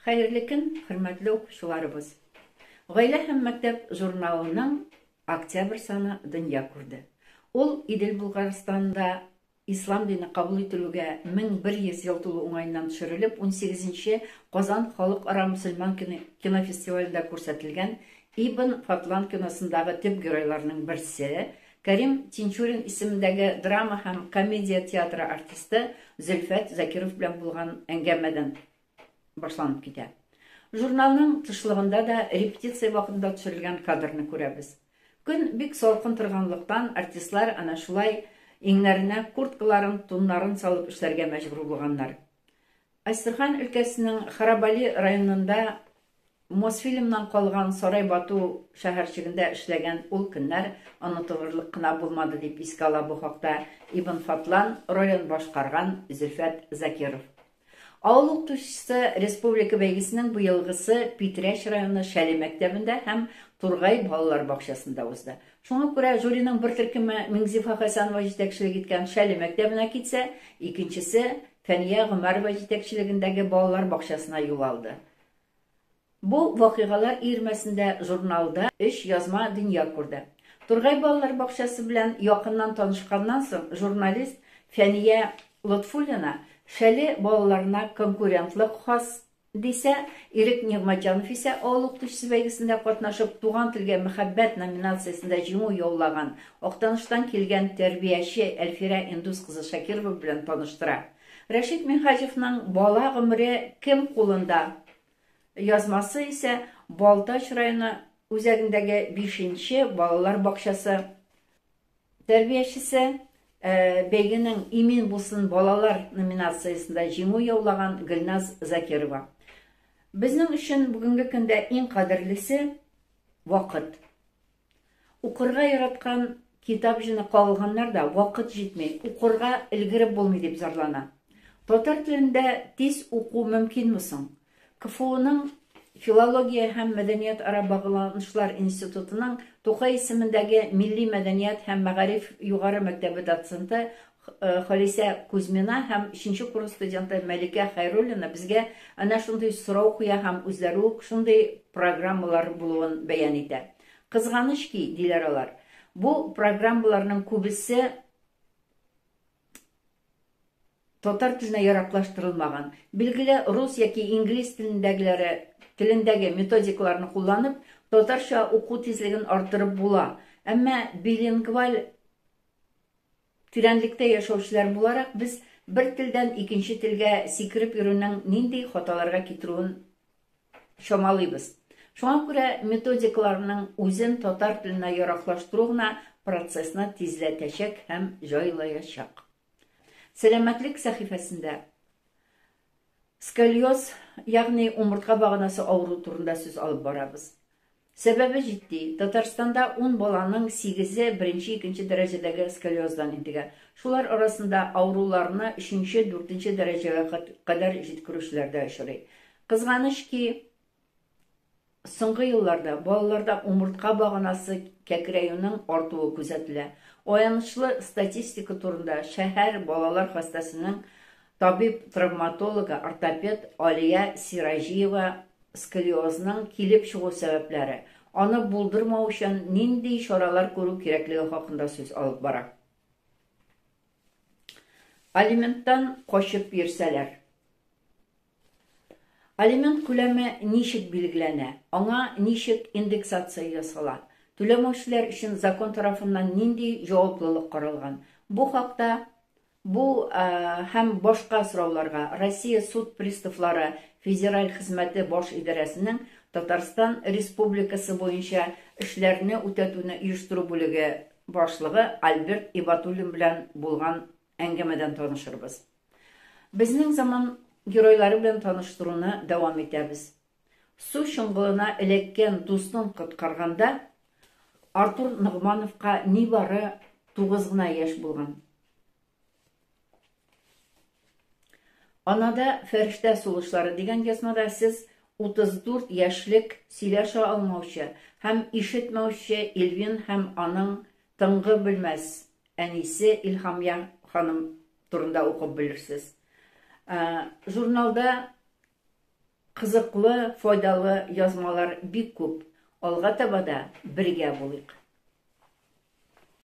Хәерле көн, хөрмәтле укучыларыбыз! Гаилә һәм мәктәп журналының октябрь саны дөнья күрде. Ул Идел Булгарстанда ислам дине кабул ителүгә 1100 ел тулу уңаеннан төшерелеп, унсигезенче Казан халыкара мөселман кинофестивалендә күрсәтелгән Ибн Фадлан киносындагы төп геройларның берсе, Кәрим Тинчурин исемендәге драма һәм комедия театры артисты Зөлфәт Закиров белән булган әңгәмәдән башланып китә. Журналның тышлыгында да репетиция вакытында төшерелгән кадрны күрәбез. Көн бик салкын торганлыктан, артистлар әнә шулай иңнәренә курткаларын, туннарын салып эшләргә мәҗбүр булганнар. Әстерхан өлкәсенең Харабали районында Мосфильмнан калган Сарай-Бату шәһәрчегендә эшләгән ул көннәр онытылырлык кына булмады, дип искә ала бу хакта Ибн Фадлан ролен башкарган Зөлфәт Закиров. Авыл укытучысы республика бәйгесенең быелгысы Питрәч районы Шәле мәктәбендә һәм Тургай балалар бакчасында узды. Шуңа күрә жюриның бер төркеме Миңзифа Хәсәнова җитәкчелек иткән Шәле мәктәбенә китсә, икенчесе Фәния Гомәрова җитәкчелегендәге балалар бакчасына юл алды. Бу вакыйгалар өермәсендә журналда өч язма дөнья күрде. Тургай балалар бакчасы белән якыннан танышканнан соң журналист Фәния Лотфуллина Шәле балаларына конкурентлык хас дисә, Ирек Нигъмәтҗанов исә Авыл укытучысы бәйгесендә катнашып Туган телгә мәхәббәт номинациясендә җиңү яулаган Актаныштан килгән тәрбияче Әлфирә Индус кызы Шакирова белән таныштыра. Рәшит Минһаҗевның Бала гомере кем кулында? Язмасы исә Балтач районы үзәгендәге бишенче балалар бакчасы тәрбиячесе, бәйгенең Имин булсын балалар номинациясендә җиңү яулаган Гөлназ Закирова. Безнең өчен бүгенге көндә иң кадерлесе, вакыт. Укырга яраткан китап җене кагылганнар да, вакыт җитми, укырга өлгереп булмый дип зарлана. Татар телендә тиз уку мөмкинме соң? КФУның Филология һәм мәдәниятара багланышлар институтының Тукай исемендәге милли мәдәният һәм мәгариф югары мәктәбе доценты Халисә Кузьмина һәм өченче курс студенты Мәликә Хәйруллина безгә әнә шундый сорау куя һәм үзләре үк шундый программалар булуын бәян итә. Кызганыч ки, диләр алар, бу программаларның күбесе татар теленә яраклаштырылмаган. Билгеле, рус яки инглиз телендәгеләре телендәге методикаларны кулланып, татарча уку тизлеген арттырып була. Әмма билингваль Тирәнлектә яшәүчеләр буларак, без бер телдән икенче телгә сикереп йөрүнең нинди хаталарга китерүен чамалыйбыз. Шуңа күрә методикаларның үзен татар теленә яраклаштыру гына процессны тизләтәчәк һәм җайлаячак. Сәламәтлек сәхифәсендә сколиоз, ягъни умыртка баганасы авыруы турында сүз алып барабыз. Сәбәбе җитди, Татарстанда ун баланың сигезе беренче-икенче дәрәҗәдәге сколиоздан интегә. Шулар арасында авыруларны өченче, дүртенче дәрәҗәгә кадәр җиткерүчеләр дә очрый. Кызганыч ки, соңгы елларда балаларда умыртка баганасы кәкрәюнең артуы күзәтелә. Аянычлы статистика турында шәһәр балалар хастасенең табиб-травматологы, ортопед Алия Сираҗиева сколиозның килеп чыгу сәбәпләре, аны булдырмау өчен нинди чаралар күрү кирәклеге хакында сүз алып бара. Алименттан качып йөрсәләр. Алимент күләме ничек билгеләнә? Аңа ничек индексация ясала? Түләмәүчеләр өчен закон тарафыннан нинди җаваплылык каралган? Бу хакта Бу һәм башка сорауларга Россия суд приставлары федераль хезмәте баш идарәсенең Татарстан Республикасы буенча эшләрне үтәтүне оештыру бүлеге башлыгы Альберт Ибатуллин белән булган әңгәмәдән танышырбыз. Безнең заман геройлары белән таныштыруны дәвам итәбез. Су чоңгылына эләккән дустын коткарганда Артур Ногмановка нибары тугыз гына яшь булган. Анада фәрештә сулышлары дигән язмада сез 34 яшьлек сөйләшә алмаучы һәм ишетмәүче Эльвин һәм аның тынгы белмәс әнисе Илһамия ханым турында укып белерсез. Журналда Кызыклы, файдалы язмалар бик күп. Алга таба да бергә булыйк.